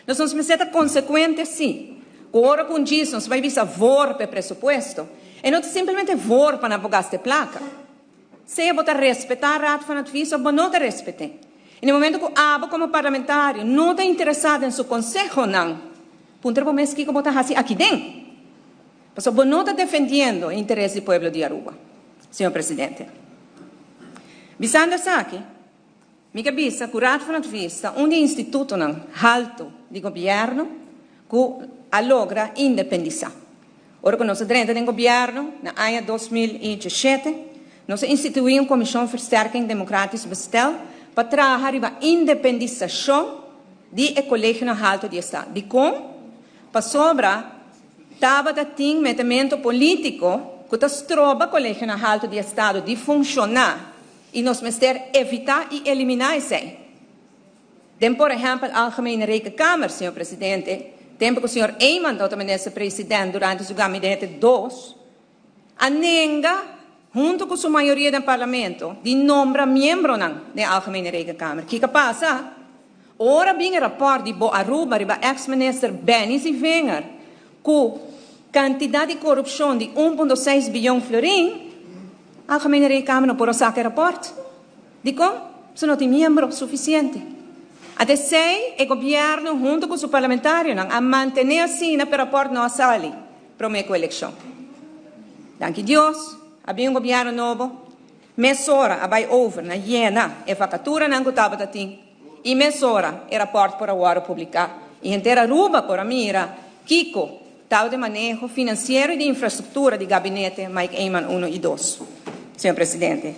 Nos mester ta consecuente si. Cu ora cu nos bay bisa voor pa presupuesto, e no simplemente voor pa no gasta placa. Sea bo ta respeta Raad van Advies of no ta respeta. Y na momento cu abo como parlamentario no ta interesa den su conseho, no. Puntra bo mes kico bo ta haci aki den. Pasobra bo no ta defendiendo e interes di pueblo di Aruba, señor Presidente. Bisando esaki, mi kier bisa cu Raad van Advies ta un instituto halto di gobierno cu a logra independisa. Ora cu nos a drenta den gobierno, na aña 2017, nos a institui un comision versterking democratisch bestel pa traha riba independisacion di e Colegio Halto di Estado. Di con? Pasobra tabata tin metemento politico cu ta stroba Colegio Halto di Estado di funciona y nos mester evita y elimina esey. Den, por ehempel, Algemene Rekenkamer, señor Presidente, tempo cu señor Eman tabata minister presidente durante su gabinete 2, a nenga, hunto cu su mayoria den parlamento, di nombra miembro di Algemene Rekenkamer. Kico a pasa? Ora bin rapport di Bo Aruba, riba ex-minister Benny Sevinger, cu cantidad di corupcion di 1,6 biyon florin, Algemene Rekenkamer no por a saca rapport. Di con? Si no tin miembro suficiente. Anto e gobierno, hunto cu su parlamentarionan, a mantene asina, pa rapport no sali prome cu eleccion. Danki Dios, a bin un gobierno nobo, mesora a bay over na yena e vacaturanan cu tabata tin, y mesora e rapport por a wordo publica. Y henter Aruba por a mira kico tabata e maneho financiero y di infrastructura di gabinete Mike Eman 1 y 2. Señor Presidente.